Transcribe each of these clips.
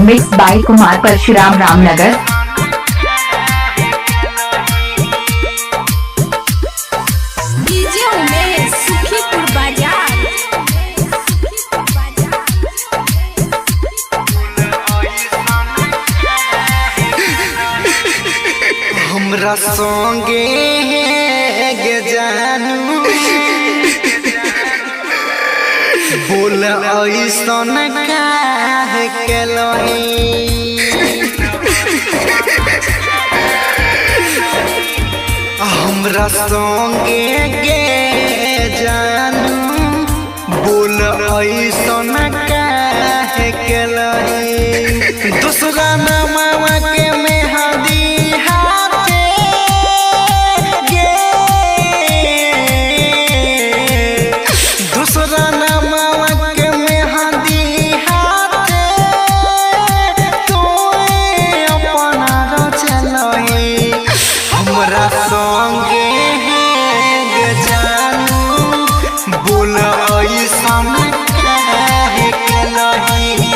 Mix by Kumar Parshuram Ramnagar. DJ Umesh Sukhipur Bazar. हमरा संगे गे जानू बोल ऐसन काहे केलही। हमरा संगे गे जानू बोल ऐसन काहे केलही। दूसरा नामवा के मेहंदी हाथे गे, दूसरा नामवा के मेहंदी हाथे तोए अपना रचलही। हमरा संगे गे जानू बोल ऐसन काहे केलही।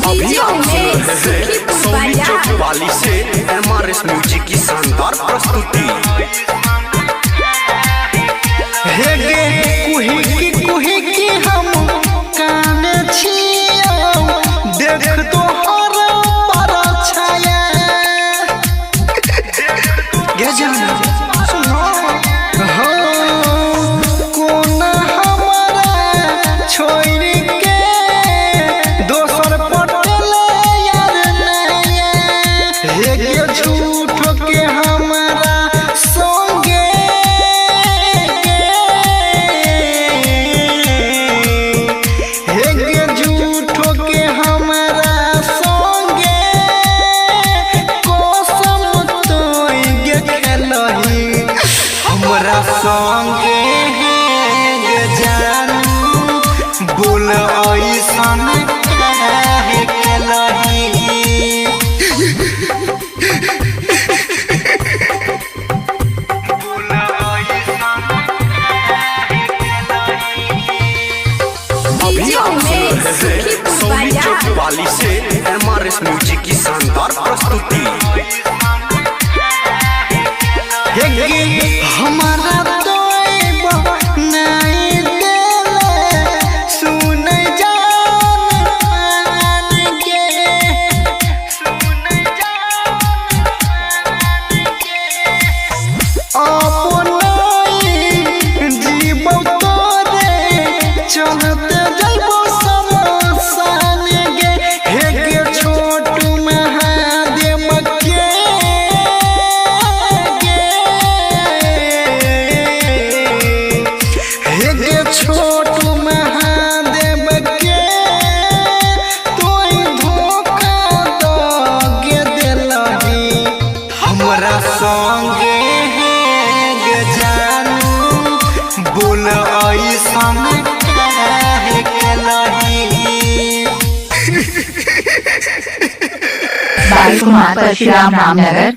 अभी डीजे आप सुन उमेश रहे हैं सुखीपुर सोनी बाजार। चौपाली से एमआरएस म्यूजिक की शानदार प्रस्तुति। हे गे कुही की हम कान छियौ, देख तोहर पर छाया गे जान सुनो हो, कोना हमरा छोड़ के दोसर पटल यार नया। हे गे झूठ के हमरा संगे हे गे झूठ के हमरा संगे कसम तोय गे खेलही। हमरा संगे गे जानू बोल ऐसन काहे केलही। अभी डीजे आप सुन उमेश रहे हैं सुखीपुर सोनी बाजार। चौपाली से एमआरएस म्यूजिक की शानदार प्रस्तुति। हे गे हमारा तोय नहीं देले सुन जान मान के, सुन जान मान के, अपन जीवो तोरे चलते जइबो समसान गे। हे गे छोट महादेव के हे गे छोट महादेव के तोय धोखा दगे देलही। हमरा संगे गे जानू बोल ऐसन काहे केलही। By Kumar Parshuram Ramnagar.